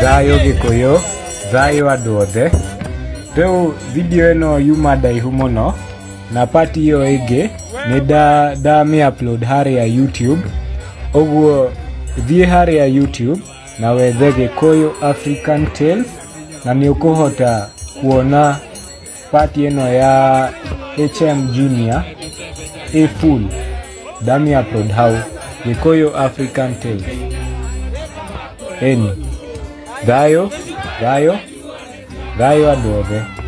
Thayo Gikuyu, thayo andũ othe. Rĩu video ĩno yuma ndaihu mũno na part ĩyo ĩngĩ nĩ ndamĩ upload harĩa YouTube. Ũguo thiĩ harĩa YouTube na wethe Gikuyu African Tales na nĩ ũkũhota kuona part ĩno ya HM Junior a full ndamĩ upload hau Gikuyu African Tales. Eni thayo thayo thayo andũ othe.